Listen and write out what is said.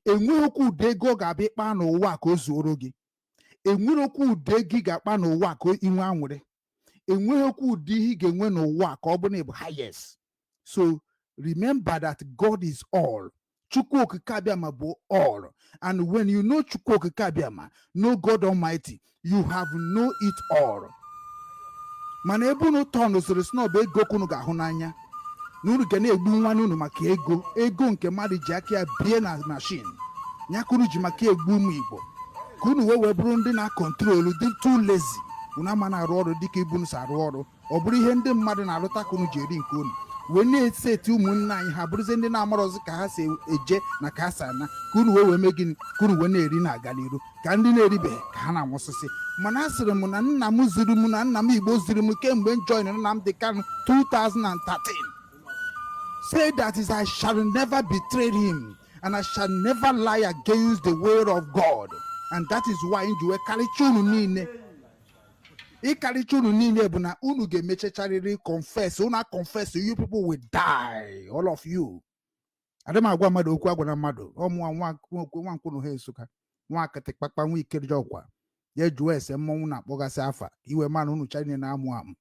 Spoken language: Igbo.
Enweghị okwu ụdị ego ọ ga-abịa ịkpa n'ụwa ka o zuoro gị. Enwere okwu ụdị ego ị ga-akpa n'ụwa ka inwe anwụrị. Enweghị okwu ụdị ihe ị ga-enwe n'ụwa ka ọ bụrụ na ị bụ highest. So remember that God is all. Chukwu Okike Abịama bụ all. And when you know Chukwu Okike Abịama, know God Almighty, you have know it all. Mana ebe unu tọnụsịrị si na ọ bụ ego ka unu ga-ahụ n'anya, na unu ga na-egbu nwanne unu maka ego, ego nke mmadụ ji aka ya bie na machine ya ka unu ji maka egbu ụmụ Igbo, ka unu wee bụrụ ndị na-acontrol, dị too lazy. Unu ama na-arụ ọrụ dịka ibu unu si arụ ọrụ. Ọ bụrụ ihe ndị mmadụ na-arụta ka unu ji eri nke unu, wee na-eseti ụmụnne anyị, ha bụrụzie ndị na-amarọzi ka ha si eje na ka ha si ana, ka unu wee mee gịnị? Ka unu wee na-eri na-aga n'iru, ka ndị na-eribeghị ka ha na-anwụsịsị. Mana a sịrị m na nna m ziri m, na nna m Igbo ziri m kemgbe m join Nnamdi Kanu 2013, say that is, I shall never betray him and I shall never lie against the word of God. And that is why m ji wee karịcha unu niile. Ịkarịcha unu niile bụ na unu ga-emechacharịrị confess. Unu confess, you people will die, all of you. Adị m agwa mmadụ okwu, agwara mmadụ ọmụnwa nwa nwa nkwụnụ ha Nsụka nwa akịtịkpakpa nwa Ikerije ọkwa ya jụọ ese mmọnwụ na-akpọgasị afa iwe mana unu cha niile na-amụ amụ.